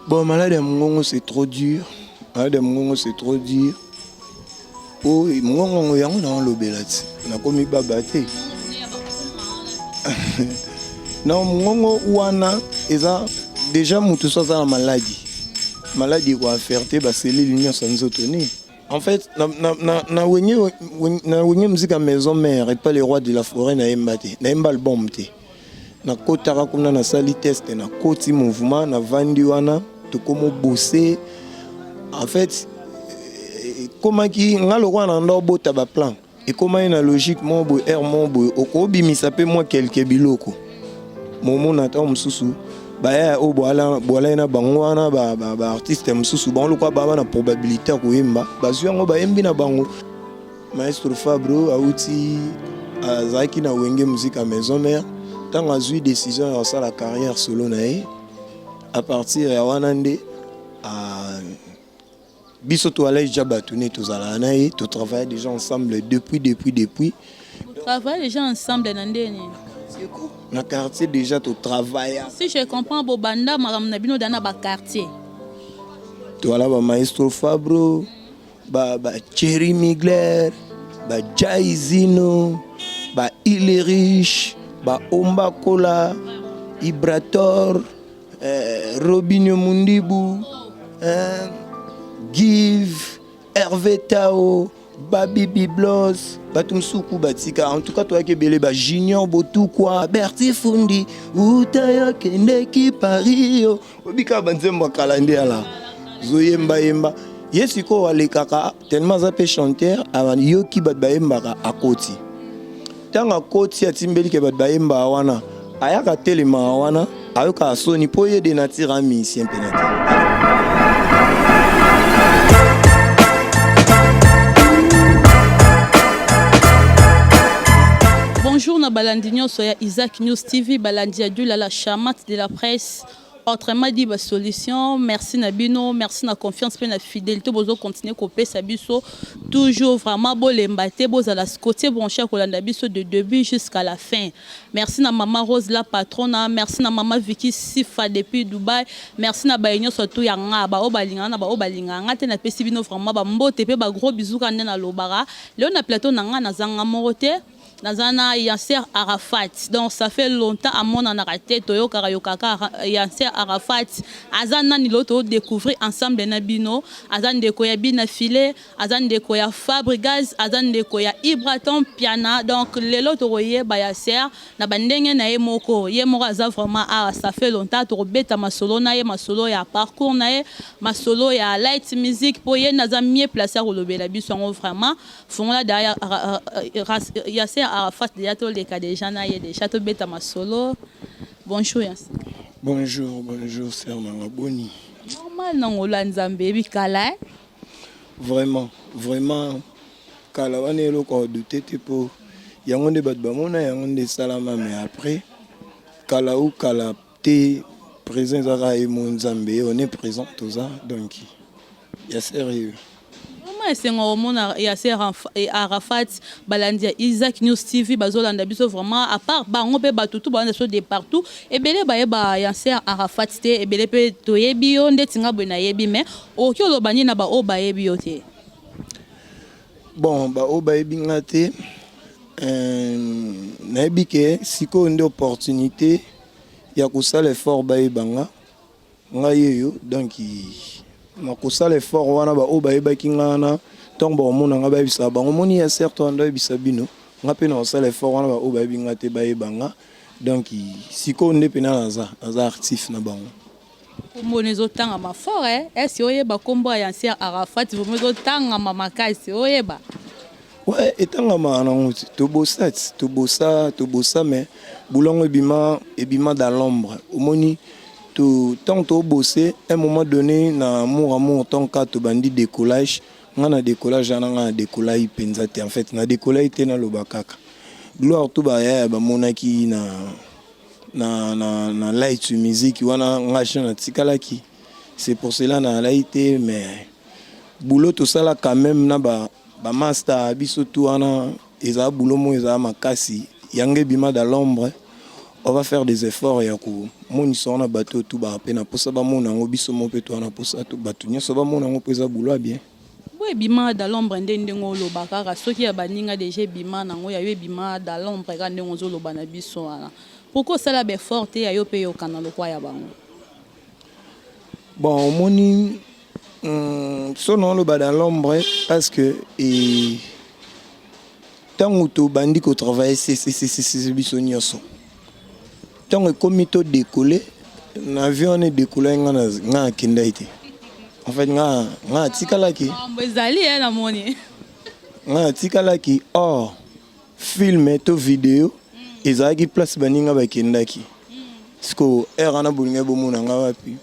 Bon, malade ya mongongo, c'est trop dur. Malade ya mongongo, c'est trop dur. Po mongongo yango naolobela ti nakomi baba te. Non, mongongo wana eza déjà motu so aza na maladi, maladi ekoaffecter bacellules nyonso ya nzoto ni. En fait, na Wenge, na Wenge Musique ya Maison Mère, epa le roi de la forêt, nayemba te, nayemba album te. Nakotaka kuna, nasali test, nakoti mouvement, navandi wana, tokomi bosser. En fait, ekomaki nga lokola na nda obota baplan, ekomaki na logique moko boye, aire moko boye, okobimisa mpe mwa quelque biloko momona. Ntango mosusu baya oyo boalai na bango wana, baartiste mosusu, bango lokola baa na probabilité ya koyemba, bazwi yango, bayembi na bango. Maestro Fabro auti, azalaki na Wenge Musique ya Maison Mère. Ntango azwi décision ya kosala carrière solo na ye, à partir ya wana nde biso toalai déjà bato ne tozalaka na ye, totravaille déjà ensemble depuis, depuis, depuis. Travaille déjà ensemble na ndeni? Na quartier déjà totravailla. Si je comprends, bobanda makambo na bino da na baquartier. Toala bamaestro Fabro, ba Thierry Migler, ba Jaizino, ba Ilerich, ba Ombakola, Ibrator, Robinio Mundibu, Give, Hervé Tao, Babi Biblos, bato mosuku batika. En tout cas, toyaki ebele, bajunior Botukwa, Berti Fundi, uta yakendeki Paris, yo obika banzembo ya kala nde ala zoyembayemba. Ye sikoyo alekaka tellement aza mpe chanteur, ayoki bato bayembaka, akoti. Ntango akoti, atimbeli ke bato bayembaka wana, ayaka telemaka wana, ayokaka soni mpo ye de nature a musicien mpena te. Bonjour na balandi nyonso ya Isaac News TV, balandi ya Dula la charmante de la presse, autrement dit basolution. Merci na bino, merci na confiance mpe na fidélité bozo continuer kopesa biso toujours. Vraiment, bolemba te, bozala côté branché, kolanda biso de début jusqu'à la fin. Merci na mama Rose la patronne, merci na mama Vicky Sifa depuis Dubai, merci na baye nyonso tu ya nga, baoyo balingaka na baoyo balingaka nga te. Napesi bino vraiment bambote mpe bagros bisous. Kaka nde nalobaka, lelo na plateau na nga nazanga moko te, naza na Yasser Arafat. Donc ça fait longtemps amonanaka te, toyokaka yokaka Yasser Arafat aza nani. Lelo todécouvrir ensemble na bino. Aza ndeko ya Bina File, aza ndeko ya Fabrigaz, aza ndeko ya Ibraton Piana. Donc lelo tokoyeba Yasser na bandenge na ye moko, ye moko aza vraiment awa. Ça fait longtemps, tokobeta masolo na ye, masolo ya parcours na ye, masolo ya light music, mpo ye naza mieux placé ya kolobela biso yango. Vraiment, fongola derrière Yasser Arafat déjà, toleka déjà na ye déjà, tobeta masolo. Bonjour Yasser. Bonjour, bonjour, sœur nanga, boni? Normal, na ngolo ya Nzambe. Ebi kala, eh? Vraiment, vraiment kala wana, eloko adute te, mpo yango nde bato bamona yango nde esalama. Mais après kala ou kala te, présent ezaka ye mo Nzambe, on est présent, toza donc ya sérieux. Vraiment esengo komona Yasser Arafat. Balandi ya Isaac News TV bazolanda biso vraiment, à part bango mpe bato tu balanda biso de partout. Ebele bayeba Yasser Arafat te, ebele mpe toyebi yo ndeti nga boye nayebi, mais okoki oloba nini na baoyo bayebi yo te? Bon, baoyo bayebi nga te, nayebi ke sikoyo nde opportunité ya kosala effort bayeba nga. Ngai oyo, donc nakosala effort wana. Baoyo bayebaki nga wana, ntango bakomona nga, bayebisaka bango: moni ya certes wana, oyebisa bino nga mpe nakosala effort wana, baoyo bayebi nga te bayeba nga. Donc sikoyo nde mpena naza actif na bango. Kombo na ezotangama fort, eh? Ese oyeba nkombo ya Yasser Arafat vraiment ezotangama makasi, oyeba? Ouais, etangamaka nango ti tobosa, ti tobosa, tobosa, mais boulongo ebima, ebima dans l'ombre. Omoni, ntango tobose, un moment donné na amour, amour, ntango kaka tobandi décollage, nga na décollage wana, nga na décollage mpenza te. En fait, na décollage te, naloba kaka gloire to bayaya bamonaki na light music wana, nga jeune natikalaki. C'est pour cela nalai te, mais boulot tosala quand même na ba bamaster biso tu wana, ezala boulot moko ezala makasi, yango ebima dans l'ombre. On va faire des efforts ya komonisa wana bato oyo tu baka mpe na mposa bamona yango. Biso mo mpe toza na mposa to bato nyonso bamona yango, mpo eza boulot ya bien. Bo ebima dans l'ombre nde ndenge oloba kaka. Soki ya baninga déjà ebima nango, ya yo ebima dans l'ombre kaka ndenge ozoloba na biso wana. Pourquoi osala baeffort te, ya yo mpe yokana lokwa ya bango? Bon, omoni, so na oloba dans l'ombre parce que ntango tobandi kotravaille ccccc, biso nyonso, ntango ekomi todécolle na avion wana, edécolle, nga akendai te. En fait, nga atikalaki. Makambo ezali ye namoni. Nga atikalaki. Or film to video ezalaki place baninga bakendaki. Siko heure wana bolingai bomona nga wapi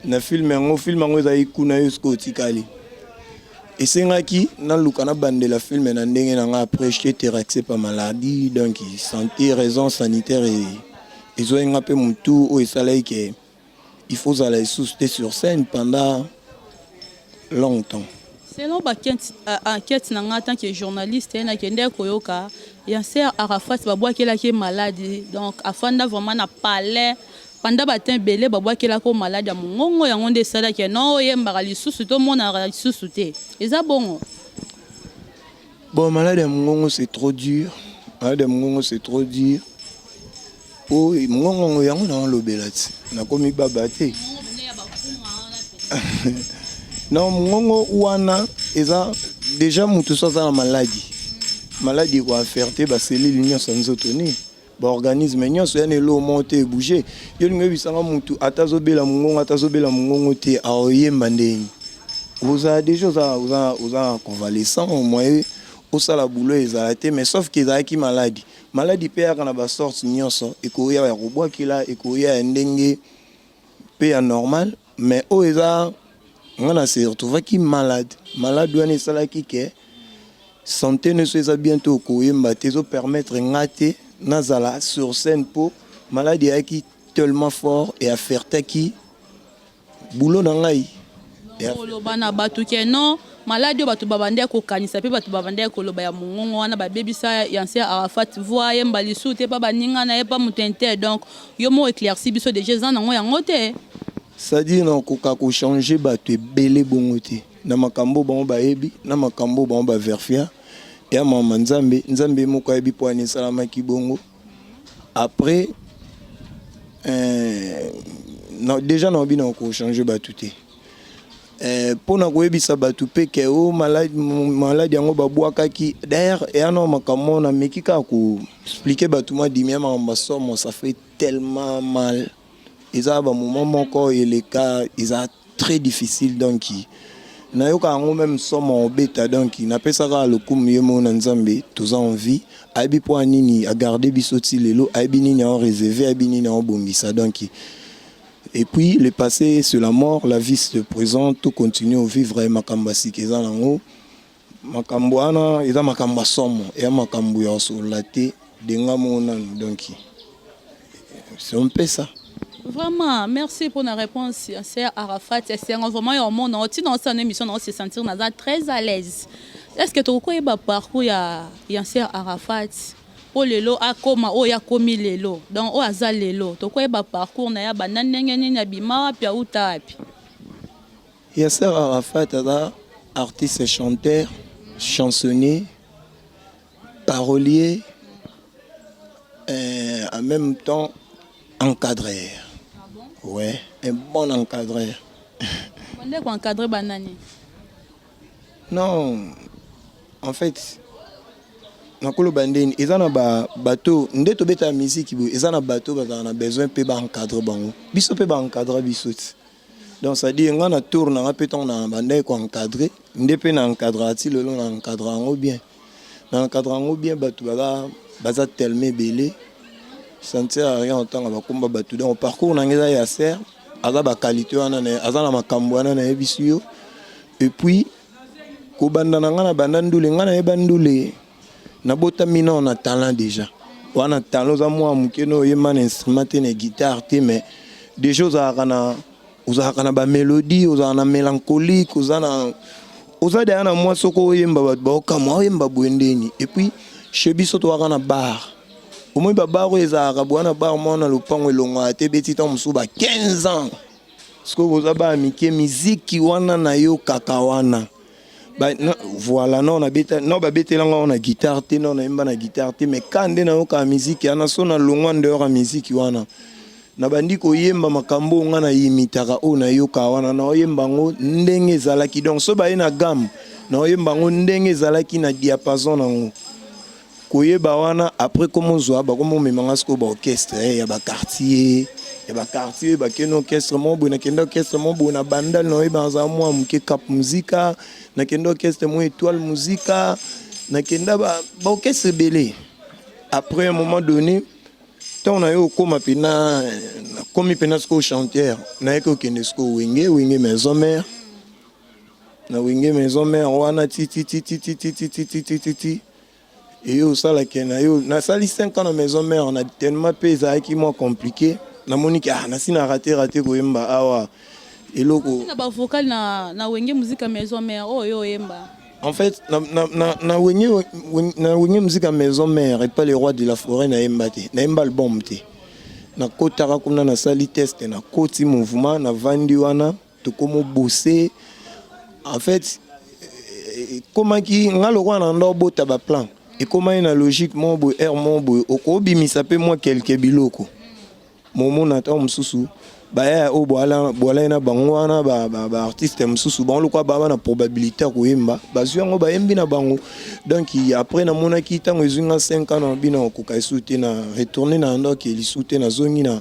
na film yango? Film yango ezalaki kuna, yo siko otikali. Esengaki naluka nabandela film na ndenge na nga. Après, j'étais terrassé par maladie, donc santé, raison sanitaire ezwaki nga mpe motu oyo esalaki ke il faut ozala lisusu te sur scène pendant longtemps. Selon baenquête na nga en tant que journaliste, nakende koyoka Yasser Arafat babwakelaki ye maladi, donc afanda vraiment na palais pendant batin ebele. Babwakelaki o maladi ya mongongo, yango nde esalaki no oyembaka lisusu, tomonaka lisusu te. Eza bongo? Bon, maladi ya mongongo, c'est trop dur. Maladi ya mongongo, c'est trop dur, po mongongo yango naolobela ti nakomi baba te. Non, mongongo wana eza déjà motu so aza na maladi, maladi ekoaffecte bacellules nyonso ya nzoto, ni baorganisme nyonso yani eloko moko te ebouge. Yo lingi oyebisanga motu ata azobela mongongo, ata azobela mongongo te, aoyemba ndeni? Ozala déjà oza convalescent, moyen osala boulot ezala te. Mais sauf ke ezalaki maladi. Maladi mpe eyaka na basorte nyonso, ekoya ya kobwakela, ekoya ya ndenge mpe ya normal. Mais oyo eza nga na se retrouvaki malade. Malade wana esalaki ke santé nyonso eza bien te, okoyemba te, ezopermettre nga te nazala sur scène, mpo maladi eyaki tellement fort e affectaki boulot na ngai. Koloba na bato ke non, maladi oyo bato babandi kokanisa mpe bato babandi koloba ya mongongo wana, babebisa Yasser Arafat voix, yemba lisusu te mpa baninga na ye, mpa moto inte. Donc yo moko éclairci biso déjà, eza nango yango te. C'est-à-dire nakoka kochange bato ebele bongo te na makambo bango bayebi, na makambo bango baverifia ya mama Nzambe. Nzambe moko ayebi mpo ani esalamaki bongo. Après, déjà nayebi na kochange bato te mpona koyebisa bato mpe ke o maladi, maladi yango babwakaki. D'ailleurs, eya na makambo nameki kaka koexplike bato mwa dimia makambo basomo. Ça fait tellement mal. Eza bamoment moko eleka, eza très difficile. Donc nayoka yango même somo obeta. Donc napesaka lokumu ye moko na Nzambe. Toza en vie, ayebi mpo ya nini agarde biso ti lelo, ayebi nini aoréserve, ayebi nini aobongisa. Donc et puis le passé, c'est la mort, la vie, c'est le présent. Tout continue à vivre. Makambo ya sika eza nango. Makambo wana eza makambo ya somo, eya makambo ya kosolola te denga moko nanu. Donc c'est un peu ça. Vraiment, merci pour la réponse, c'est Arafat. C'est vraiment un monde. On tient dans cette émission, on se sentir très à l'aise. Est-ce que tu connais le parcours ya Yasser Arafat? Po lelo akoma oyo akomi lelo, donc oyo aza lelo, tokoyeba parcours na ya banda ndenge nini, abima wapi, auta wapi? Yasser Arafat aza artiste, chanteur, chansonnier, parolier, en même temps encadreur. Ah bon? Ouais, un bon encadreur. Bande koencadre banani? Non, en fait, nakoloba ndeni, eza na bato nde tobetaka misiki boye, eza na bato bazalaka na besoin mpe baencadre bango. Biso mpe baencadre biso ti. Donc c'est-à-dire nga na tour na nga mpe, ntango na bandaki koencadre nde mpe na encadre ti lelo, na encadre yango bien, na encadre yango bien. Bato baza tellement ebele, ça ne sert à rien otanga bakomba bato. Donc parcours na nga eza Yasser aza baqualité wana, aza na makambo wana nayebisi yo. Et puis kobanda na nga na banda ndule, nga nayeba ndule, nabotami nao na talent déjà wana. Talent, oza mwa moke no oyemba na instrument te, na guitare te, mais déjà ozalaka na bamélodie, ozalaka na mélancolique, oza na oza deya na mwa. Soki oyemba, bato baokamwa, oyemba boye ndeni. Et puis chez biso towaka na bar. Omoni babar oyo ezalaka bwana bar mwana lopango elongwaka te, ebeti ntango mosusu ba 15 ans. Sikoyo boza bana mike, miziki wana nayokaka wana ba, no, voilà, non nabeta, non babetelanga wana na guitare te, non nayemba na guitare te, mais ka nde nayokaka miziki wana, so nalongwa ndehors ya miziki wana, nabandi koyemba makambo oyo nga nayimitaka, oyo nayokaka wana, naoyemba yango ndenge ezalaki. Donc so baye na gamme, naoyemba yango ndenge ezalaki na diapason nango koyeba wana. Après komozwa bakomomemanga sikoyo baorchestre ya baquartier, ya baquartier bakende orchestre moko boye. Nakende orchestre moko boye na Bandal, naoyeba nazala mwa moke, Cap Musica. Nakende orchestre moko Étoile Musica, nakenda baorchestre ebele. Après un moment donné, ntango na yo okóma mpena, nakomi mpena sikoyo chanteur, nayeki okende sikoyo Wenge, Wenge Maison Mère. Na Wenge Maison Mère wana ti ti ti ti ti ti ti ti ti ti ti ti eyo osalaki na yo, nasali 5 ans na Maison Mère. Na tellement mpe ezalaki mwa compliqué, namoniki ah, nasi na raté raté koyemba awa eloko. Na bavocal na Wenge Musica Maison Mère oyo oyemba? En fait, na Wenge Musica Maison Mère epa le Roi de la Forêt, nayemba te, nayemba album te. Nakotaka kuna, nasali test, nakoti mouvement, navandi wana, tokomi bosser. En fait, ekomaki nga lokola na nda obota baplan, ekomaki na logique moko boye, aire moko boye, okobimisa mpe mwa quelque biloko momona. Ntango mosusu baya oyo bwalai na bango wana, baartiste mosusu bango lokola baa na probabilité ya koyemba, bazwi yango, bayembi na bango. Donc après namonaki ntango ezwi nga 5 ans na bino, okoka esu te, na retourne na ndoki lisu te, nazongi na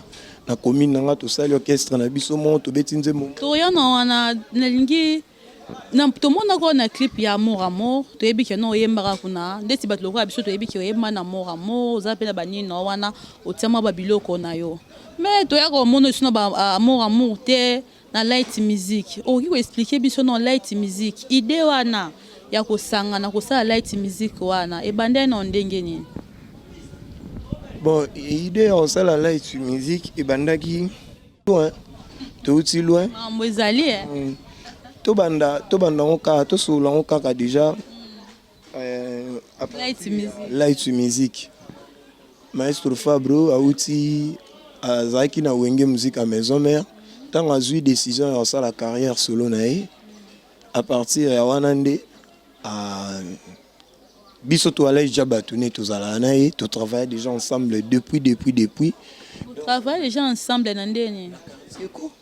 commune na nga, tosali orchestre na biso moko, tobeti nzembo. Toya na wana, nalingi na tomonaka na clip ya Amour Amour, toyebi ke no oyembaka kuna. Ndeti bato lokola biso toyebi ke oyemba na Amour Amour, oza mpe na banini na wana, otia mwa babiloko na yo, mais toyaka komona osi na ba Amour Amour te na Light Music. Okoki koexpliquer biso no Light Music, idée wana ya kosangana kosala Light Music wana ebandai na ndenge nini? Bon, idée ya kosala Light Music ebandaki loin, touti loin. Makambo ezali e. Tobanda yango kaka, tosolola yango kaka déjà. Light Music. Light Music, maestro Fabro auti, azalaki na Wenge Musica ya Maison Mère. Ntango azwi décision ya kosala carrière solo na ye, à partir ya wana nde biso toalai déjà bato ne tozalaka na ye, totravaille déjà ensemble depuis depuis depuis. Travaille déjà ensemble na ndeni?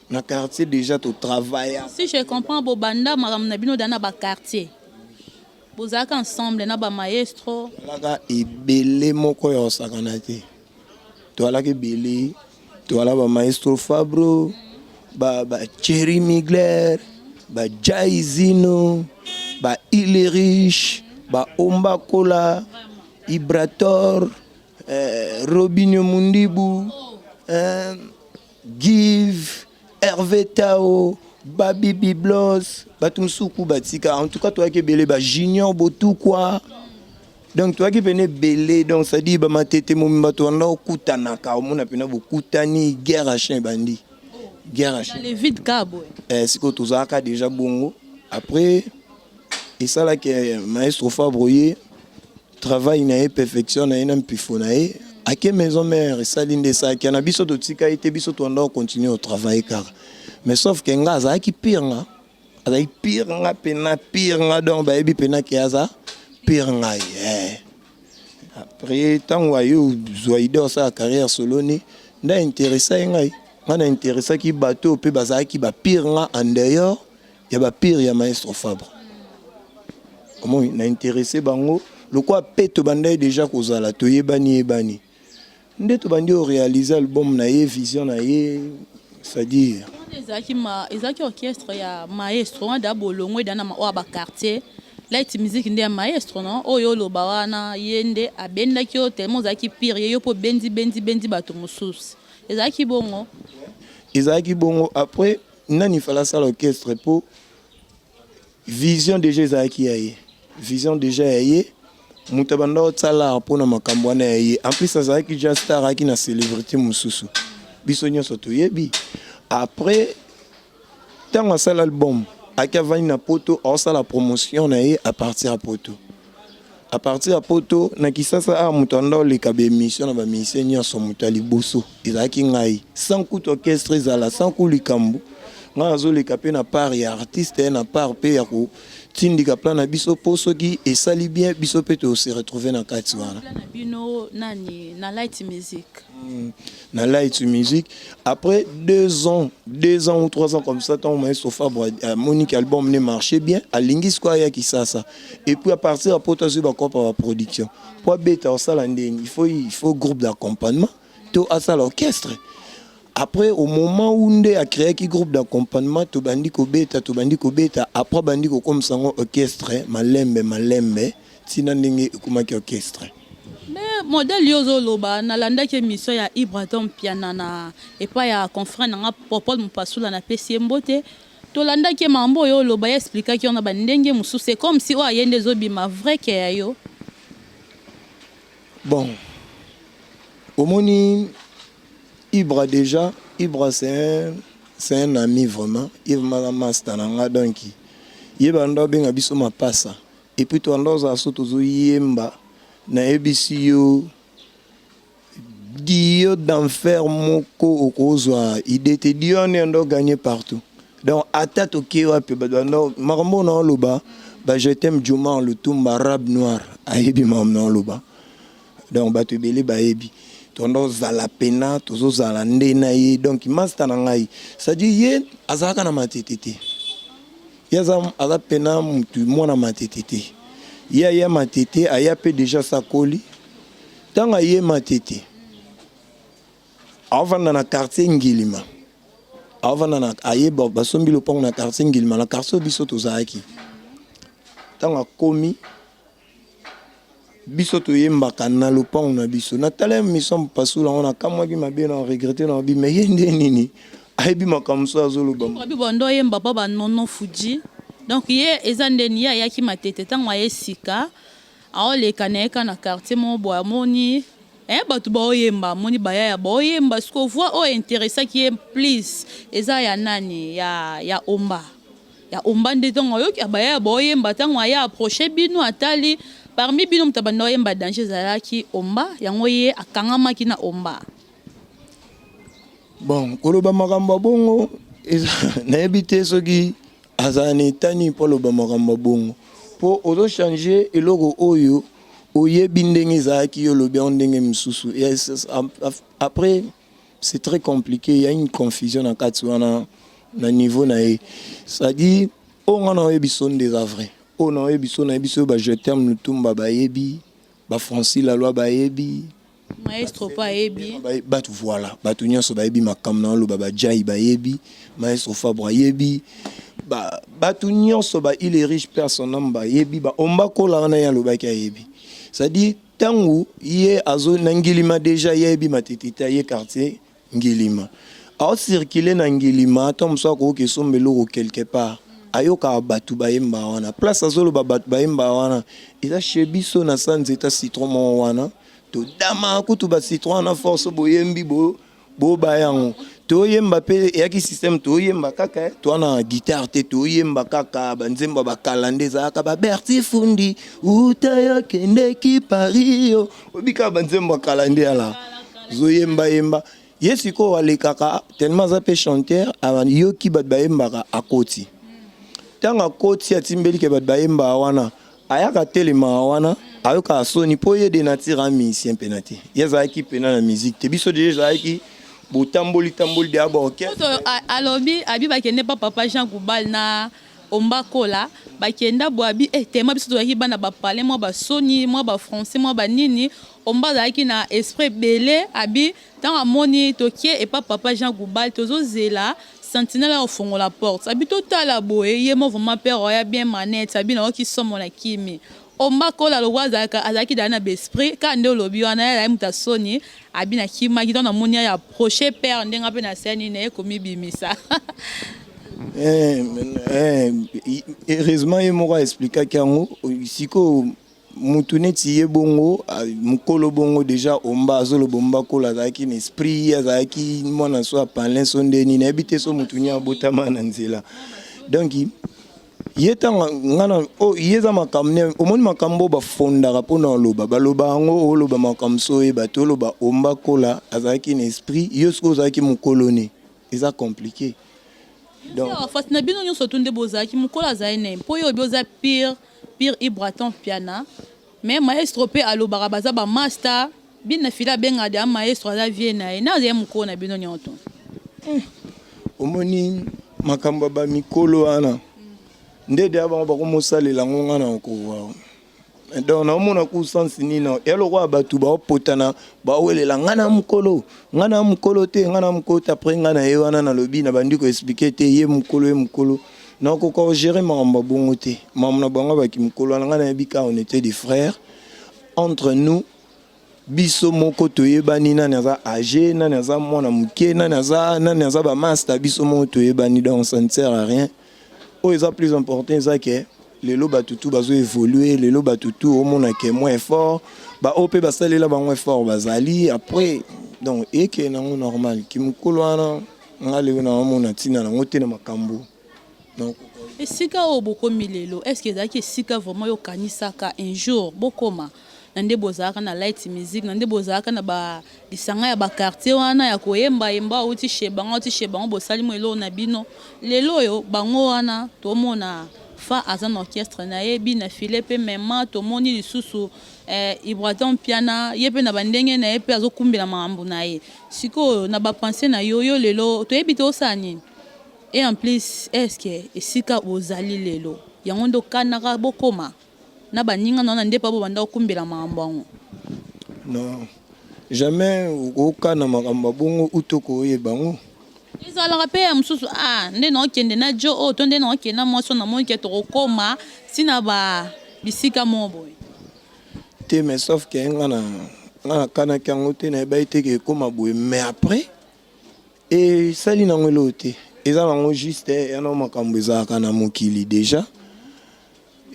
Na quartier déjà totravailla. Si je comprends, bobanda makambo na bino da na baquartier, bozalaka ensemble na bamaestro? Toalaka ebele moko ya kosakana te, toalaka ebele, toala bamaestro Fabro, ba Thierry Migler, ba Jaizino, ba Ilerich, ba Ombakola, Ibrator, Robinio Mundibu, Give, Hervé Tao, Babi Biblos, bato mosuku batika. En tout cas toyaki ebele, bajunior Botukwa. Donc toyaki pene ebele, donc c'est-à-dire bamatete momimba towanda okutanaka, omona mpena bokutani, guerre à chien ebandi, guerre à chien. Dans le vide ka boye? Sikoyo tozalaka déjà bongo. Après esalaki maestro Fabre ye travail na ye, perfection na ye na mpifo na ye, ake Maison Mère, esali nde esalaki na biso, totika ye te, biso towanda kocontinue kotravaille kaka. Mais sauf ke nga azalaki pire, nga azalaki pire, nga pena pire nga, donc bayebi pena ke aza pire ngai. Après ntango aye ozwa idée osala carrière solo, ni nde intéressa ye ngai, nga na intéressaki bato oyo mpe bazalaki bapire nga en dehors ya bapire ya maestro Fabre. Omoi na intéressé bango lokola mpe tobandaki déjà kozala, toyebani yebani, nde tobandi oréaliser album na ye, vision na ye, c'est-à-dire Ezalaki orchestre ya maestro wana da bolongo eda na oyo ya baquartier, Light Music nde ya maestro no oyo oloba wana, ye nde abendaki yo tellement ozalaki pire ye, yo mpo bendi bendi bendi bato mosusu, ezalaki bongo? Ezalaki bongo. Après nani fala asala orchestre mpo vision déjà ezalaki ya ye, vision déjà ya ye, moto abanda kosala mpona makambo wana ya ye. En plus azalaki déjà star, azalaki na célébrité mosusu, biso nyonso toyebi. Après ntango asala album, aki avandi na Poto, aosala promotion na ye à partir ya Poto. À partir ya poto na Kisasa awa, moto anda oleka baémission na bamusicien nyonso, moto ya liboso ezalaki ngai, sans kutu orchestre ezala, sans ku likambo. Ngai nazoleka mpe na part ya artiste, na part mpe ya kotindika plan na biso, mpo soki esali bien, biso mpe tose retrouve na kati wana. Plan na bino nani na Light Music? Na Light Music. Après 2 ans, 2 ans ou 3 ans comme ça, ntango maestro Fabre amoni album ne marché bien, alingi sikoyo aya Kisasa. Et puis à partir ya poto, azwi bakopa baproduction mpo abeta. Osala ndeni, il faut groupe d'accompagnement to asala orchestre. Après, au moment où nde acréaki groupe d'accompagnement, tobandi kobeta, tobandi kobeta. Après bandi kokomisa yango orchestre malembe malembe, ntina ndenge ekomaki orchestre. Mais modèle yo ozoloba, nalandaki émission ya Ibraton Piana na epai ya confrère nanga Popol Mopasula, napesi ye mbote. Tolandaki ye, mambo oyo oloba, ye expliquaki yo na bandenge mosusu. C'est comme si oyo aye nde ezobima vrai ke ya yo. Bon, omoni Ibra déjà, Ibra c'est un ami vraiment. Ibra aza master na nga, donc ye banda obenga biso mapasa. Et puis toanda ozala so tozoyemba, nayebisi yo, dio d'enfer moko okozwa idée te. Dio wana yanda oganye partout. Donc ata tokei wapi, bato banda makambo na oloba ba je t'aime Juma Lutumba Arabe Noir ayebi makambo na oloba. Donc bato ebele bayebi tondo ozala pena, tozozala nde na ye. Donc master na ngai, c'est-à-dire ye azalaka na Matete te, ye aza pena mutu mwana Matete te. Ye aya Matete, aya mpe déjà sakoli. Ntango aye Matete, aovanda na quartier Ngilima, aovanda na aye basombi lopango na quartier Ngilima, na quartier oyo biso tozalaki. Ntango akomi, biso toyembaka na lopango na biso. Natala émission Pasula yango, nakamwaki mabe na regretter na bi, mais ye nde nini ayebi makambo so azoloba. Babi bondo oyemba mpo banono Fuji. Donc ye eza ndeni, ye ayaki Matete. Ntango aye sika, aoleka na ye ka na quartier moko boye, amoni bato baoyemba, amoni bayaya baoyemba. Siko voix oyo interessaki ye plus eza ya nani? Ya Omba, ya Omba nde. Ntango ayoki bayaya baoyemba, ntango aye approche bino, atali parmi bino moto abanda oyemba danger ezalaki Omba. Yango ye akangamaki na Omba. Bon, koloba makambo ya bongo, nayebi te soki azala na etani mpo aloba makambo ya bongo, mpo ozochange eloko oyo oyebi ndenge ezalaki, yo olobi yango ndenge mosusu. Après c'est très compliqué, il y a une confusion na kati wana na niveau na ye. C'est-à-dire oyo nga na oyebi so nde eza vrai, oyo na oyebi so, nayebi so ba je terme Lutumba bayebi, bafrancis Laloi bayebi. Maestro mpo ayebi. Bato, voilà, bato nyonso bayebi makambo na oloba. Bajai bayebi, maestro Fabre ayebi, bato nyonso ba il est riche père son homme bayebi, baomba kola wana ye alobaki ayebi. C'est-à-dire ntango ye azo na Ngilima déjà, ye ayebi Matete te, aye quartier Ngilima, aocircule na Ngilima, ntango mosusu akoki esomba eloko quelque part, ayokaka bato bayemba wana. Place azoloba bato bayemba wana eza chez biso na sa nzeta citron moko wana. Todama kutu bacitron wana force, boyembi boba yango, toyemba mpe. Eyaki système, toyemba kaka, toa na guitare te, toyemba kaka banzembo ya bakala nde ezalaka baberti fundi uta yakendeki Paris yo oyebi kaka banzembo ya kala nde ala zoyembayemba. Ye sikoyo alekaka tellement aza mpe chanteur, ayoki bato bayembaka, akoti. Ntango akoti, atimbeli ke bato bayembaka wana, ayaka telemaka wana, ayokaka soni mpo ye de nature a musicien mpena te. Ye azalaki mpena na musique te. Biso deja ezalaki botamboli tamboli deya baorchestre. Alobi abi bakende pa papa Jean Goubal na Ombakola, bakenda bo abi tema biso tozalaki bana bapale, mwa basoni, mwa bafrançais, mwa banini. Omba azalaki na esprit ebele. Abi ntango amoni tokie epa papa Jean Goubal, tozozela sentinelle akofongola porte, abi totala boye, ye mo vraiment père oya bien manette. Abi nayoki somo na kimi. Ombakola lokwa azalaki dala na baesprit kaka nde olobi wana, ye azalaki moto asoni. Abi nakimaki ntango namoni ya approche père, ndenge mpe nasali nini naye komibimisa. Heureusement ye moko aexplikaki yango. Sikoyo mutu neti ye bongo, mokolo bongo déjà Omba azoloba, Omba kola azalaki na esprit, ye azalaki mwana so apalin so ndeni, nayebi te so mutu ni abotama na nzela. Donc Ye ntango nga na oh, ye eza makambo ne omoni makambo oyo bafondaka mpona oloba, baloba yango, oloba makambo so oyeba te, oloba Omba Kola azalaki na esprit, yo soki ozalaki mokolo ne, eza compliqué. Donc Fasi na bino nyonso tu nde bozalaki mokolo azali na ye, mpo yo oyebi oza pire pire Ibraton Piana, mais maestro mpe alobaka baza bamaster bino na fila, abengaka deya maestro, aza vie na ye na azali mokolo na bino nyonso. Omoni makambo ya bamikolo wana nde deya bango bakomosalela yango, nga na kowa. Donc naomona ku sens nini ya lokola bato baopotana, bawelela nga na mokolo, nga na mokolo te, nga na mokolo te. Après nga na ye wana nalobi na bandi koexpliquer te, ye mokolo, ye mokolo, nakoka kogérer makambo ya bongo te. Makambo na bango baki mokolo wana, nga nayebi ka on était des frères entre nous. Biso moko toyebani nani aza âgé, nani aza mwana moke, nani aza, nani aza bamaster, biso moko toyebani. Donc ça ne sert à rien. Oyo eza plus important eza ke lelo bato tu bazo évolue, lelo bato tu omona ke mwa effort, baoyo mpe basalela bango effort bazali. Après donc ekee nango normal. Kimokolo wana, nga lelo naomona ntina nango te na makambo. Donc esika oyo bokomi lelo, est ce que ezalaki esika vraiment yo okanisaka un jour bokoma na nde bozalaka na light music, na nde bozalaka na balisanga ya baquartier wana ya koyembayemba, auti chez bango, auti chez bango, bosali mo eloko na bino? Lelo oyo bango wana tomona fa aza na orchestre na ye bina file mpe mema, tomoni lisusu Ibraton Piana, ye mpe na bandenge na ye mpe azokumbela makambo na ye. Sikoyo na bapense na yo, yo lelo toyebi te osala nini? Et en plus, est ce que esika bozali lelo yango nde okanaka bokoma na baninga na wana nde mpa bobanda kokumbela makambo yango? Non, jamais okokana makambo ya bongo uto koyeba yango. Ezalaka mpe ya mosusu, ah, nde naokende na jo oyo to nde naokende na mwasi oyo, namoni ke tokokóma ntina ba bisika moko boye. Te, mais sauf ke nga nakanaki yango te, nayebaki te ke ekóma boye. Mais après esali nango eloko te, eza nango juste ya na makambo ezalaka na mokili déjà.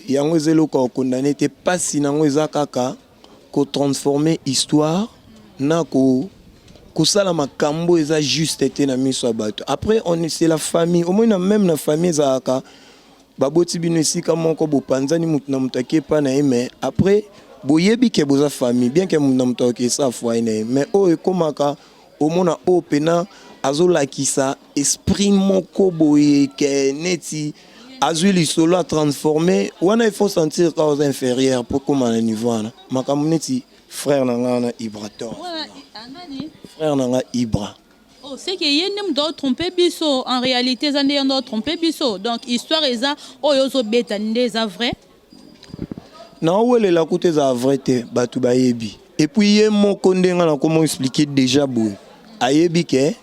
Yango eza eloko ya kokondane te. Mpasi nango eza kaka kotransformer histoire na kosala makambo eza juste te na miso ya bato. Après on, c'est la famille. Omoni na même na famille ezalaka, baboti bino esika moko, bopanzani, motu na moto ake epa na ye, mais après boyebi ke boza famille, bien ke motu na moto akoki esala foyer na ye. Mais oyo ekomaka omona oyo mpena azolakisa esprit moko boye ke neti azwi lisolo atransforme wana, il faut sentir ka oza inférieur mpo kóma na niveau wana. Makambo neti frère na nga wana Ibrator, frère na nga Ibra. Oh, c'est que ye nde moto aotrompe biso. En réalité eza nde ye nde aotrompe biso. Donc histoire eza oyo ozobeta nde eza vrai? Naowelela kuta ezala vrai te, bato bayebi. Et puis ye moko ndenge nakoma expliquer déjà boye, ayebi ke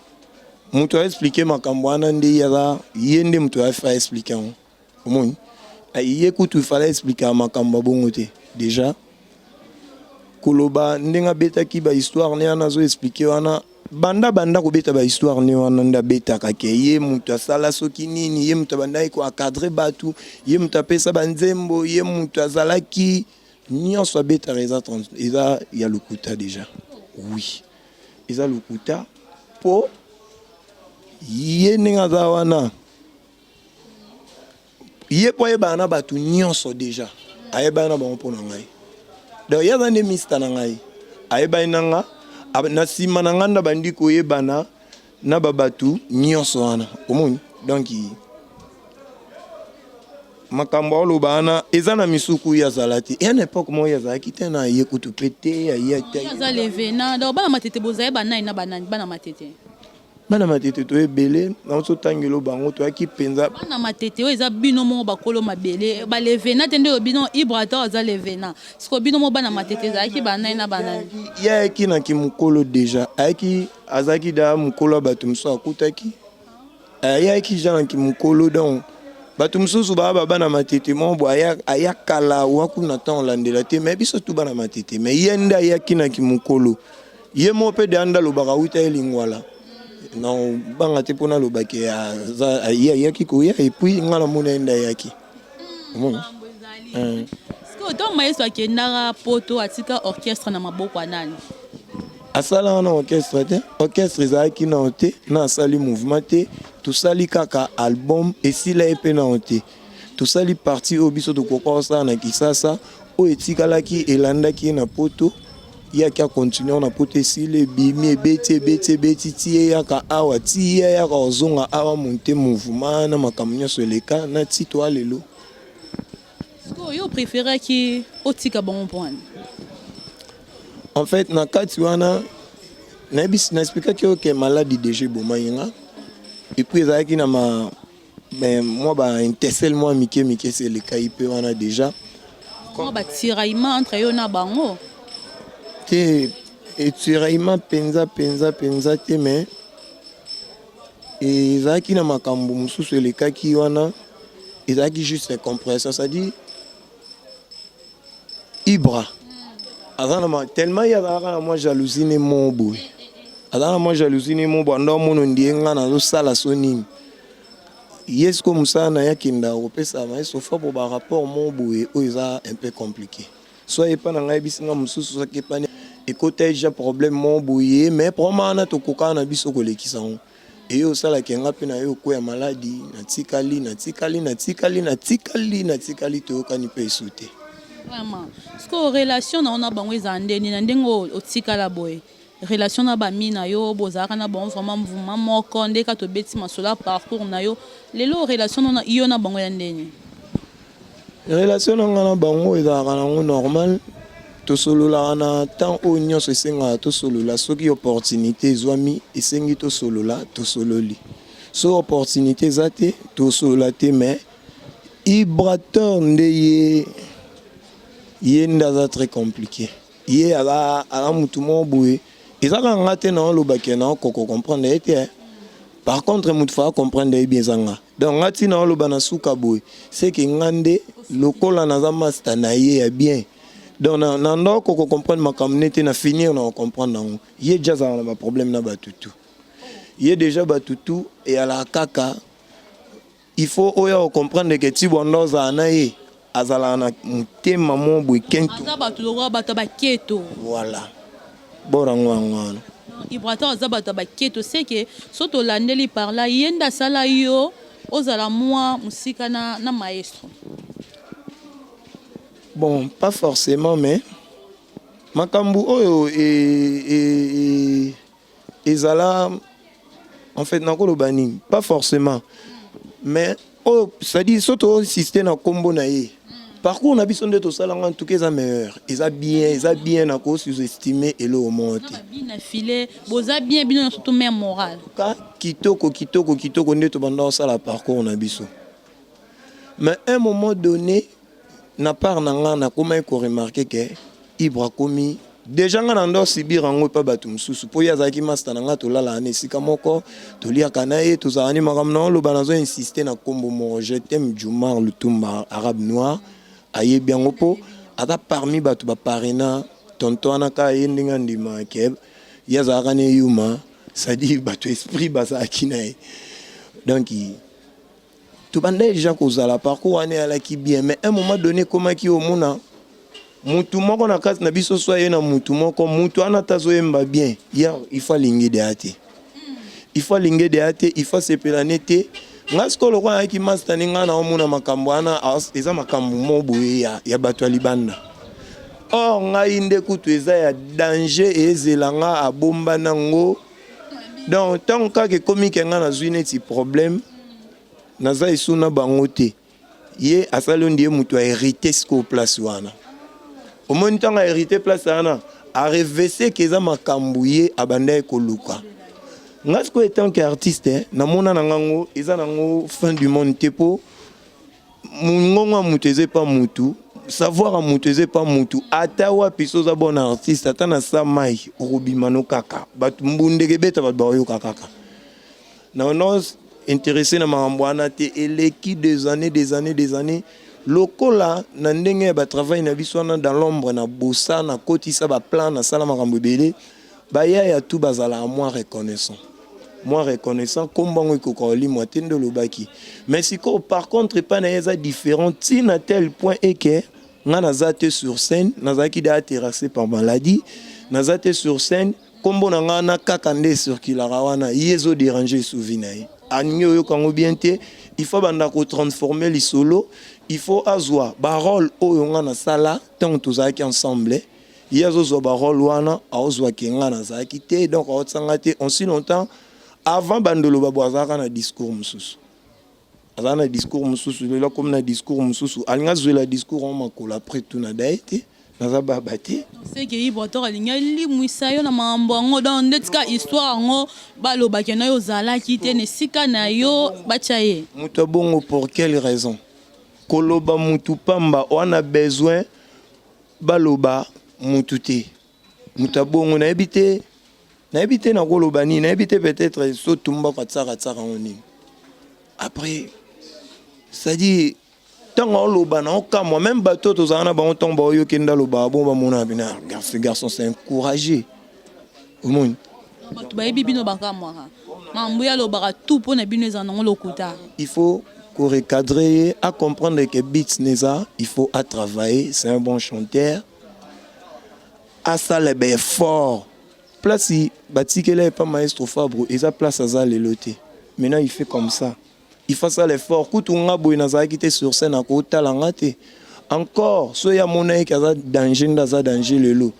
moto aexpliquer makambo wana nde ye aza, ye nde moto afa expliquer yango. Omoni ye kutu ifala expliquer makambo ya bongo te. Déjà koloba ndenge abetaki bahistoire ne wana, azo expliquer wana, banda banda kobeta bahistoire ne wana nde abetaka ke ye moto asala soki nini, ye moto abandaki koencadrer bato, ye moto apesa banzembo, ye moto azalaki nyonso abetaka, eza ya lokuta déjà. Oui, eza lokuta, mpo ye ndenge aza wana, ye mpo ayebaka na bato nyonso déjà, ayebani na bango. Mpo na ngai donc ye aza nde mista na ngai, ayebani na nga na nsima na ngai nda bandi koyebana na babato nyonso wana. Omoni donc makambo aoloba wana eza na misuku. Ye azala te eya na époque moko, ye azalaki te na ye kutu mpe te aye te. Aza levena. Donc bana Matete bozali banani na banani, bana Matete? Bana Matete to ebele, naozotangela bango, toyaki mpenza. Bana Matete oyo eza bino moko bakolo mabele, balevena te nde oyo bino Ibrator aza levena. Siko bino moko bana Matete ezalaki banani na banani? Ye ayaki na kimokolo déjà, ayaki, azalaki da mokolo ya bato mosusu akutaki, ayaki ja na kimokolo. Donc bato mosusu baa babana Matete moko bo aya kala wa kuna, ntango olandela te. Mais biso tu bana Matete, mais ye nde ayaki na kimokolo. Ye moko mpe deya nde alobaka wuta ye Lingwala. Non, banga te mpona alobaki ye ayaki koya. Et puis nga namona ye nde ayaki. Omona. Sikoyo ntango maestro akendaka Poto, atika orchestre na maboko ya nani? Asala wana orchestre te, orchestre ezalaki nao te na asali mouvement te. Tosali kaka album, esila ye mpe nao te. Tosali partie oyo biso tokoka kosala na Kisasa. Oyo etikalaki elandaki ye na poto, ye aki acontinue na poto, esili, ebimi, ebeti, ebeti, ebeti ti ye yaka awa, ti ye yaka kozonga awa, monte mouvement na makambo nyonso eleka na ti toa lelo. Sikoyo yo préféraki otika bango mpo wana? En fait, na kati wana nayebi, naexplikaki oyo ke maladie déjà ebomaki nga, et puis ezalaki na ma mais mwa baintercelle mwa mike mike esi elekai mpe wana déjà. Mwa batiraillement entre yo na bango? Te, etiraillement mpenza mpenza mpenza te, mais ezalaki na makambo mosusu elekaki wana, ezalaki juste incompréhension. C'est-à-dire Ibra aza na tellement ye azalaka na mwa jalousie ne mo boye, aza na mwa jalousie ne mo boye, ando amono ndie nga nazosala so nini. Ye sikoyo mosala na ye akendaka kopesa maestro fa po barapport mo boye oyo eza un peu compliqué, soit epa na ngai yebisi nga mosusu, soki epani ekota déjà problème mo boye. Mais problème wana tokokaka na biso kolekisa yango, eye osalaki nga mpe na ye okwea maladie, natikali, natikali, natikali, natikali, natikali, toyokani mpe esu te. Vraiment, sikoyo relation na yo na bango ezala ndeni na ndenge otikala boye? Relation na bami na yo, bozalaka na bango vraiment mvuma moko nde ka tobeti masolo ya parcours na yo lelo, relation na yo na bango ya ndeni? Relation na nga na bango ezalaka nango normal. Tosololaka na temps oyo nyonso esengaka tosolola. Soki opportunité ezwami, esengi tosolola, tosololi. Soki opportunité eza te, tosolola te. Mais Ibrator nde ye, ye nde aza très compliqué. Ye aza mutu moko boye, eza kaka nga te na olobaki na okoko comprendre ye te. Par contre, mutu fa comprendre ye bien eza nga. Donc nga ntina oloba na suka boye, c'est que nga nde lokola naza master na ye ya bien, donc na ndoko kocomprendre makambo nete na finir na kocomprendre yango. Ye déjà azalaka na baproblème na bato tu. Ye déjà bato tu eyalaka kaka, il faut oyo ocomprendre ke ti bwanda ozala na ye, azalaka na motema mo boye kentu. Aza bato lokola bato ya baketo. Voilà, borango yango wana. Ibrator aza bato ya baketo, seke so tolandeli par là, ye nde asala yo ozala mwa mosika na maestro. Bon, pas forcément, mais makambo oyo ezala, en fait nakoloba nini, pas forcément, mais oyo, c'est-à-dire so toinsiste na nkombo na ye, parcours na biso nde tosalanga, en tout cas eza meilleur, eza bien, eza bien. Nako sous-estime eloko moko te. Bina file boza bien, bino nyonso to même moral. Ka kitoko, kitoko, kitoko nde tobanda kosala parcours na biso. Mais un moment donné, na part na nga, nakomaki koremarquer ke Ibra akomi déjà, nga na ndo subir yango epa bato mosusu, mpo ye azalaki master na nga, tolalaka na esika moko, toliaka na ye, tozalaka ni makambo na oloba. Nazo insiste na nkombo moko, je t'aime Jumar Lutumba, Arabe Noir, ayebi yango mpo aza parmi bato baparena tonton wana. Kaka ye ndenge andima ke ye azalaka na eyuma, c'est-à-dire bato esprit bazalaki na ye. Donc tobanda déjà kozala parcours wana eyalaki bien, mais un moment donné ekomaki omona mutu moko na kati na biso, so aye na mutu moko, mutu wana ata azoyemba bien ya, il faut alingi deya te, il faut alingi deya te, il faut asepela ne te. Nga sikoyo lokola nayaki master ni ngai, naomona makambo wana eza makambo mo boye ya bato ya libanda. Or ngai nde kutu eza ya danger, ezela nga abomba nango. Donc ntango kaka ekomi ke nga nazwi neti problème, naza esu na bango te, ye asali ondi ye moto ahérité sikoyo place wana. Omoni, ntango ahérité place wana, arevese ke eza makambo ye abandaki koluka. Nga sikoyo en tant que artiste, namona na ngango eza nango fin du monde te, mpo mongongo ya moto eza epa mutu, savoir ya moto eza epa mutu. Ata wapi so oza bon artiste, ata na sa mai okobima no kaka, bato mbundeke ebeta, bato bakoyoka kaka. Na no intéressé na makambo wana te. Eleki des années, des années, des années, lokola na ndenge ya batravail na biso wana dans l'ombre, na bosa nakotisa baplan, nasala makambo ebele, bayaya tu bazalaka mwa reconnaissant, mwa reconnaissant, nkombo yango ekoka kolimwa te nde olobaki. Mais sikoyo par contre epai na ye eza différent, ntina tel point eke nga naza te sur scène, nazalaki déjà terrassé par maladie, naza te sur scène, nkombo na nga na kaka nde ecirculaka wana, ye ezodéranger esuvi na ye. Alingi oyoka yango bien te. Il faut banda kotransformer lisolo. Il faut azwa barole oyo nga nasala ntango tozalaki ensemble. Ye azozwa barole wana, aozwaki nga nazalaki te, donc aotisanga te. Aussi longtemps avant bandoloba bo azalaka na discours mosusu, azala na discours mosusu. Lelo akomi na discours mosusu, alingi azwela discours yango makolo. Après tout, na daye te, naza baba te. Seke Ibrator alingi alimwisa yo na makambo yango. Donc ndeti ka histoire yango balobaki na yo, ozalaki te na esika na yo, batya ye. Moto abongo, pour quelle raison koloba mutu pamba wana? Besoin baloba mutu te. Moto abongo, nayebi te, nayebi te nakoloba nini, nayebi te. Peut-être so tumbako atiaka atiaka yango nini. Après, c'est-à-dire ntango aoloba na okamwa, même bato oyo tozala na bango, ntango baoyoki nde alobaka bongo, bamona bina ce garçon, c'est encouragé, omoni. Bato bayebi bino, bakamwaka makambo ye alobaka tout mpo na bino ezala nango lokuta. Il faut korecadrer ye, à comprendre que beat neza, il faut à travailler. C'est un bon chanteur, asala baeffort. Place batikela epa maestro Fabre eza place aza lelo te. Maintenant il fait comme ça, il faut asala effort. Kutu nga boye nazalaki te sur scène, akotala nga te encore. So ye amona ye ke aza danger, nde aza danger lelo.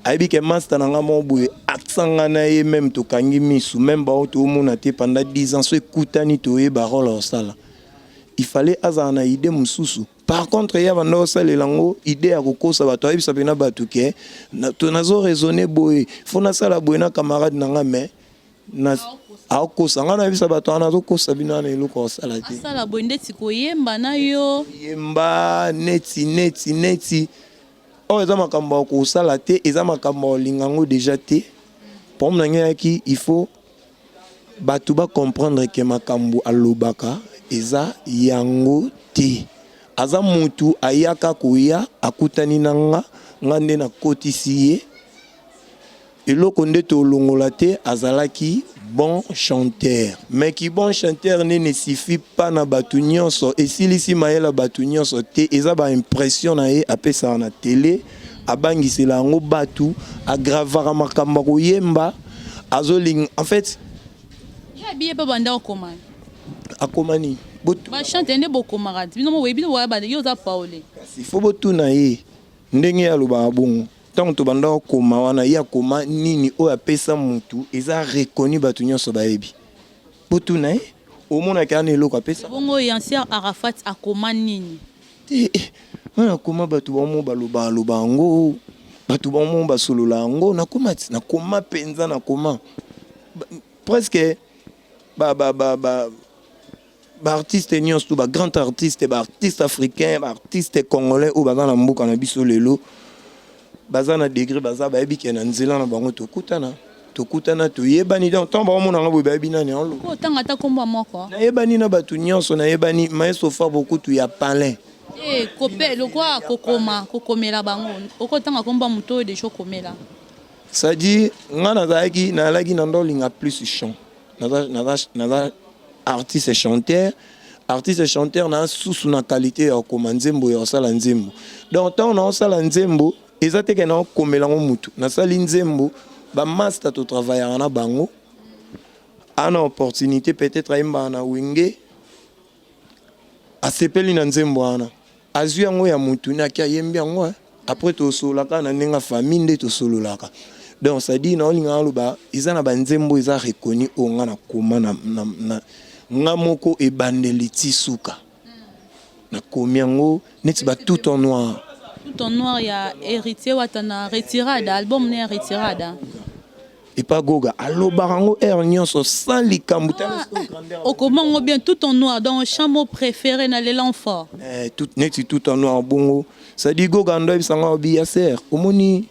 Ayebi ke master na nga moko boye, accent nga na ye même tokangi misu, même bao toomona te pendant 10 ans, so ekutani toyeba role osala. Il fallait azala na idée mosusu. Par contre ye banda kosalela yango idée ya kokosa bato, ayebisa mpena bato ke nazo raisonner boye, fo nasala boye na camarade na nga, mais akokosa nga. Nayebisa bato wana, azokosa bino wana, eloko kosala te. Asala boye ndeti koyemba na yo. Yemba neti neti neti oyo eza makambo ya kosala te, eza makambo ya kolinga yango déjà te. Problème na ngai eyaki, il faut bato bacomprendre ke makambo alobaka eza yango te. Aza mutu ayaka koya, akutani na nga, nga nde nakotisi ye eloko nde tolongola te. Azalaki bon chanteur, mais ki bon chanteur nde ne suffit pas na bato nyonso. Esilisi mayele bato nyonso te. Eza baimpression na ye apesaka na télé, abangisela yango bato, agravaka makambo ya koyemba, azolinga en fait. Ye abiye mpe banda okoma. Akoma nini? Bachante nde bokomaka bino mo boye, bino boya banda yo oza paole. Kasi fo botuna ye ndenge ye alobaka bongo. Ntango tobanda kokoma wana, ye akoma nini oyo apesa mutu eza reconnu, bato nyonso bayebi? Botuna ye, omonaki wana eloko apesa. Bongo Yanser Arafat akoma nini? Te, wana akoma, bato bamo baloba aloba yango, bato bamo basolola yango. Nakoma ti nakoma mpenza, nakoma presque ba ba ba ba baartiste nyonso to bagrand artiste, baartiste africain, baartiste congolais oyo baza na mboka na biso lelo, baza na degré, baza bayebi ke na nzela na bango tokutana, tokutana, toyebani. Donc ntango baomonanga boye, bayebi nani alo. Ko otanga ata kombo moko. Nayebani na bato nyonso, nayebani maestro Fabre kutu ya palin. E kope lokwa kokoma kokomela bango, okotanga kombo ya moto oyo deja okomela. C'est-à-dire nga nazalaki na ndolinga plus chant, naza artiste chanteur, artiste chanteur na susu na qualité ya kokoma nzembo, ya kosala nzembo. Donc ntango naosala nzembo, eza teke naokomela yango mutu. Nasali nzembo, bamaster totravaillaka na bango, ana opportunité peut-être ayembaka na Wenge, asepeli na nzembo wana, azwi yango ya mutu naki, ayembi yango. Après tosololaka na ndenge ya famille nde tosololaka. Donc c'est-à-dire naolinga naloba eza na banzembo eza reconnu oyo nga nakoma na nga moko, ebandeli ti suka nakomi yango, neti ba Tout en noir. Tout en noir ya Héritier Wata na Retirada, album ne ya Retirada. Epa Goga alobaka yango aire nyonso sans likambo. Okoma yango bien, Tout en noir, donc chambre préféré na lela fort. Neti Tout en noir bongo, c'est-à-dire Goga ndo ayebisanga obi ya ser, omoni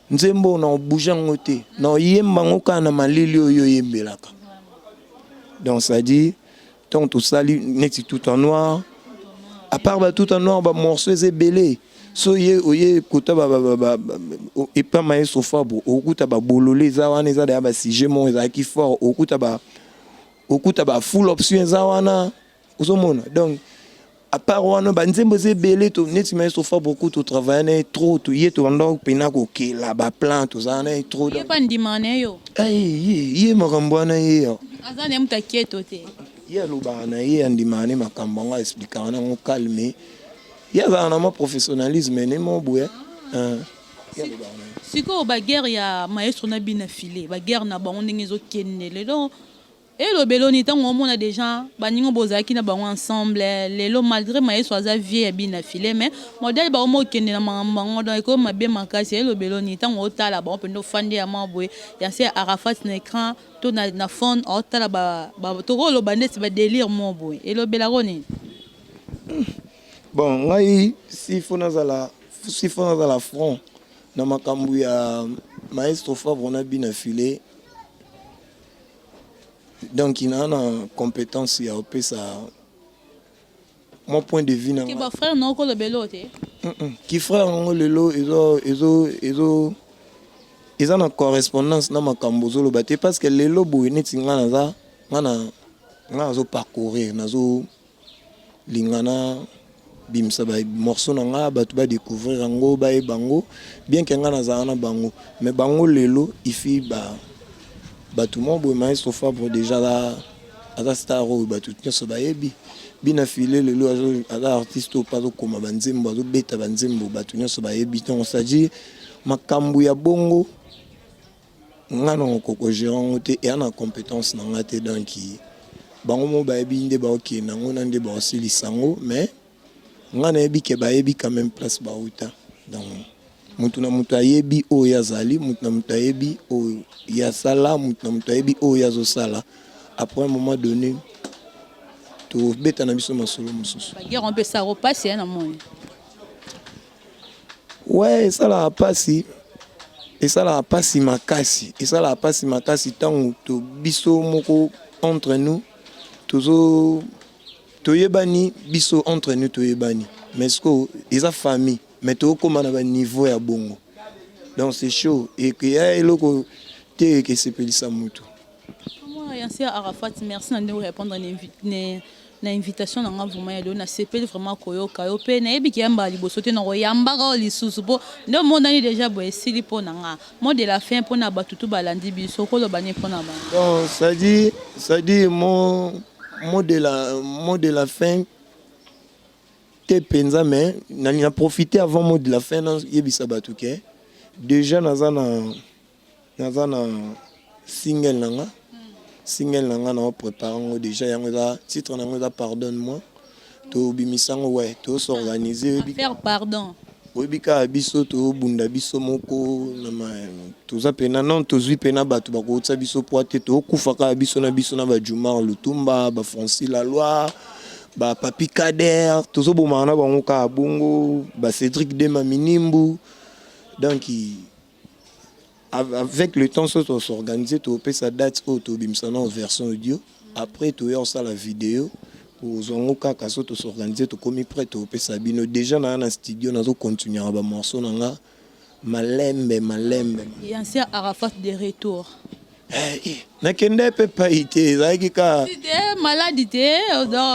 nzembo na obouge yango te, na oyemba yango kaka na malili oyo oyembelaka. Donc c'est-à-dire ntango tosali neti Tout en noir, à part ba Tout en noir, bamorceau eza ebele. So ye oye kota epa maestro Fabre, okuta babolole eza wana, eza daya basujet moko ezalaki fort, okuta ba full option eza wana, ozomona. Donc à part wana, banzembo eza ebele. To neti maestro Fabre ku totravaille na ye trop, ye tobanda mpena kokela baplan, tozala na ye trop. Ye mpa ndima na yo. Ye makambo wana ye. Aza na ye moto aketo te. Ye alobaka na ye, andimaka ne makambo yango, aexplikaka nango calme. Ye azalaka na mwa professionnalisme ne mo boye. Ye alobaka na ye. Sikoyo baguerre ya maestro na bina file, baguerre na bango ndenge ezokende lelo, elobeloni ntango omona déjà baninga bozalaki na bango ensemble lelo, malgré maestro aza vie ya bina file, mais modèle bango mokende na makambo bango, donc ekomi mabe makasi. Elobeloni ntango otala bango mpenza, ofandi ya mwa boye ya se ya Arafat na écran to na phone, aotala tokoloba ndeti badélire mo boye, elobelako nini? Bon, ngai si fo nazala front na makambo ya maestro Fabre na bina file, donc naa na compétence ya kopesa mon point de vue na ke bafrère na okolobela o te. Ki frère yango lelo ezo eza na correspondance na makambo ozoloba te, parce que lelo boye neti nga naza, nga na nga nazoparcourir, nazolinga na bimisa bamorceau na nga, bato badécouvrir yango, bayeba yango bien ke nga nazala na bango. Mais bango lelo ifi ba bato moko boye, maestro Fabre déjà aza star oyo bato nyonso bayebi. Bina file lelo aza artiste oyo mpe azokoma banzembo, azobeta banzembo, bato nyonso bayebi. Donc c'est-à-dire makambo ya bongo, nga na koko gérer yango te, eya na compétence na nga te. Donc bango mo bayebi nde baokende yango na nde baosilisa yango, mais nga nayebi ke bayebi quand même place bauta. Donc mutu na mutu ayebi oyo azali, mutu na mutu ayebi oyo ye asala, mutu na mutu ayebi oyo azosala. Après un moment donné, tobeta na biso masolo mosusu. Baguerre mpe esalaka mpasi ya na moni. Ouais, esalaka mpasi, esalaka mpasi makasi, esalaka mpasi makasi ntango to biso moko entre nous tozo toyebani, biso entre nous toyebani, mais sikoyo eza famille, mais tokóma na baniveau ya bongo, donc c'est chaud, ekeya eloko te ekesepelisa mutu. Yansi Arafat, merci na ndenge répondre na invitation na nga. Vraiment ya lelo nasepeli vraiment koyoka yo, mpe nayebi ke yambaka liboso te, na koyambaka oyo lisusu, mpo nde omonani déjà boye esili. Mpo na nga, mot de la fin mpona bato tu balandi biso, koloba nini mpona bango? Bon, c'est-à-dire mot de la fin te mpenza, mais na profiter avant mot de la fin, nayebisa bato ke déjà naza na single na nga, single na nga na prépare yango déjà. Yango eza, titre na yango eza Pardonne moi. Tobimisa yango, ouais, tos'organiser. Faire pardon. Oyebi kaka biso tobunda biso moko na toza pena non, tozwi pena bato bakotisa biso poa te, tokufa kaka biso na biso na bajumar Lutumba, bafrancis Laloy, bapapi Kader, tozobomaka na bango kaka bongo, bacédric Dema Minimbu. Donc avec le temps, so tos'organiser, topesa date oyo tobimisa na version audio, après toya kosala video. Ozwa yango kaka so tos'organiser, tokomi prêt, topesa bino. Déjà naa na studio, nazocontinuer bamorceau na nga malembe malembe. Yansi Arafat de retour. Nakende mpe pai te, ezalaki kaka te maladi te,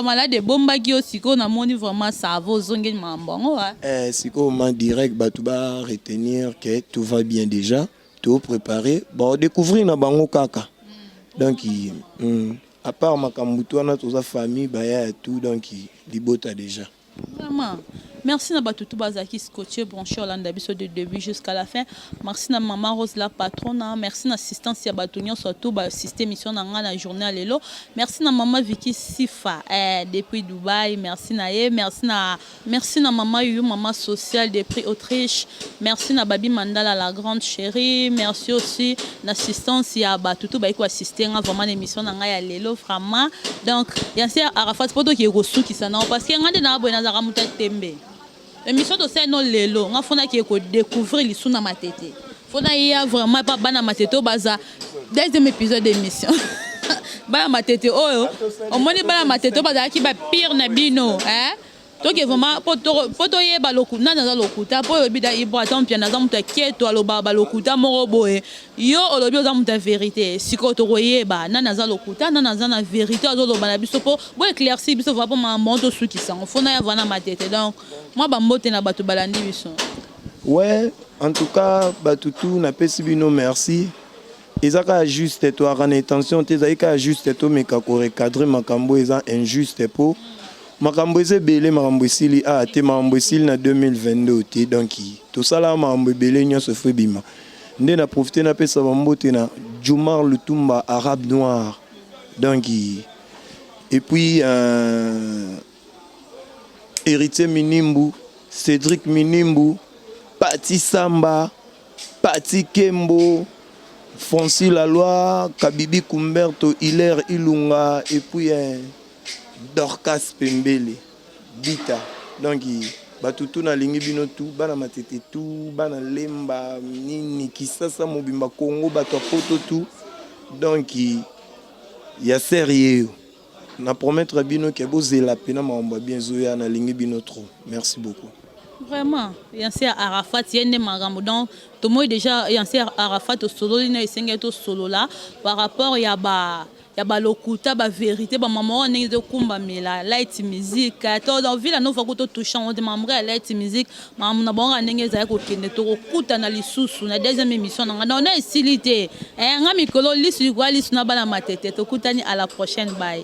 maladi ebombaki yo. Sikoyo namoni vraiment ça va, ozongeli makambo yango. Sikoyo ma direct, bato baretenir que tout va bien, déjà topréparé, badécouvrir na bango kaka. Donc à part makambo tu wana, toza famille, baya ya tout, donc libota déjà. Vraiment merci na bato tu bazalaki scotché, branché, olanda biso de début jusqu'à la fin. Merci na mama Rose la patronne, merci na assistance ya bato nyonso tu baassiste émission na ngai na journée ya lelo. Merci na mama Viki Sifa depuis Dubai, merci na ye. Merci na mama Yuyu, mama sociale depuis Autriche. Merci na Babi Mandala, la grande chérie. Merci aussi na assistance ya bato tu bayiki koassiste nga vraiment na émission na ngai ya lelo vraiment. Donc yansi Arafat, mpo toki ekosukisa nao, parce que ngai nde naa boye, nazalaka moto ya tembe. Émission tosali no lelo, nga fonaki ekodécouvrir lisu na Matete, fona ya vraiment epa bana Matete oyo baza deuxième épisode d'émission. Bana Matete oyo omoni, bana Matete oyo bazalaki bapire na bino, eh? Toke vraiment mpo toyeba nani aza lokuta, mpo olobi da Ibra ata mpia naza moto aketo, alobaka balokuta moko boye. Yo olobi oza moto ya vérité. Sikoyo tokoyeba nani aza lokuta, nani aza na vérité, azoloba na biso mpo boéclaircir biso vraiment, mpo makambo tosukisa yango. Fona ya vana Matete, donc mwa bambote na bato balandi biso. Ouais, en tout cas bato tu napesi bino merci. Eza kaka juste, toyaka na intention te, ezali kaka juste tomeka korecadrer makambo eza injuste, mpo makambo eza ebele. Makambo esili a te, makambo esili na 2022 te. Donc tosalaka makambo ebele nyonso, fo ebima nde na profite. Napesa bambote na Jumar Lutumba, Arabe Noir, donc et puis Héritier Minimbu, Cédric Minimbu, Pati Samba, Pati Kembo, Francis Laloy, Kabibi Kumberto, Hilaire Ilunga et puis Dorcas Pembele Bita. Donc bato tu, nalingi bino tu, bana Matete tu, bana Lemba, nini, Kisasa mobimba, Congo, bato ya Poto tu. Donc ya sérieux, na promettre bino ke bozela mpena makambo ya bien ezoya. Nalingi bino trop, merci beaucoup. Vraiment, Yanse Arafat, ye nde makambo. Donc tomoi déjà Yanse Arafat, tosololi na esengeli tosolola par rapport ya balokuta, bavérité, bamama oyo ndenge ezokumbamela light music to donc Villa Nova ku totouche yango te. Makambo ya light music, makambo na bango ndenge ezali kokende, tokokutana lisusu na deuxième émission na nga. Donc na esili te nga mikolo lisu likwa lisu na bana Matete. Tokutani à la prochaine, bye.